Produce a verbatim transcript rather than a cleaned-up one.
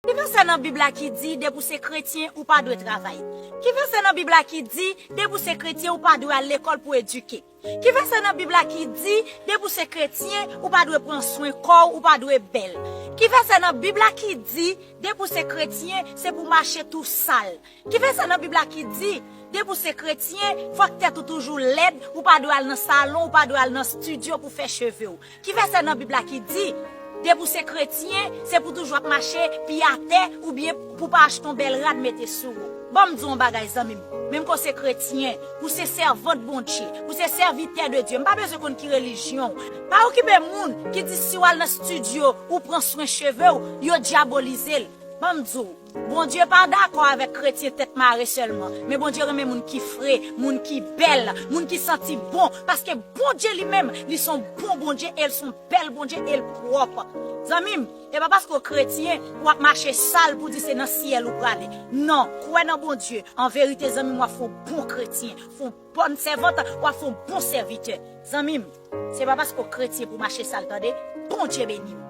Ki vèsè nan Bib la ki di depi w se kretyen ou pa dwe travay? Ki vèsè nan Bib la ki di depi w se kretyen ou pa dwe al lekòl pou edike? Ki vèsè nan Bib la ki di depi w se kretyen ou pa dwe pran swen kò w, ou pa dwe bèl? Ki vèsè nan Bib la ki di depi w se kretyen se pou mache tou sal? Ki vèsè nan Bib la ki di depi w se kretyen fòk tèt ou toujou lèd, ou pa dwe al nan salon, ou pa dwe al nan estidyo pou fè cheve w? Ki vèsè nan Bib la ki di depi w se kretyen se pou toujou ap mache pye atè oubyen pou pa achte yon bèl rad mete sou ou? Ban m di w yon bagay, zanmi m. Menm ke w se kretyen, ou se sèvant Bondye, ou se sèvitè de Dye, m pa bezwen konn ki relijyon w. Pa okipe moun ki di si w al nan estidyo ou pran swen cheve w, yo dyabolize l. Ban m di w, Bondye pa dakò avèk kretyen tèt mare sèlman, men Bondye renmen moun ki fre, moun ki bèl, moun ki santi bon, paske Bondye li menm, li se yon bon Bondye e l se yon bèl Bondye e l pwòp. Zanmi m, e pa paske w kretyen w ap mache sal pou di se nan syèl ou prale. Non, kwè nan Bondye. An verite, zanmi m, w ap fè yon bon kretyen, fè yon bòn sèvant, w ap fè yon bon sèvitè. Zanmi m, se pa paske w kretyen pou w mache sal, tande. Bondye beni w.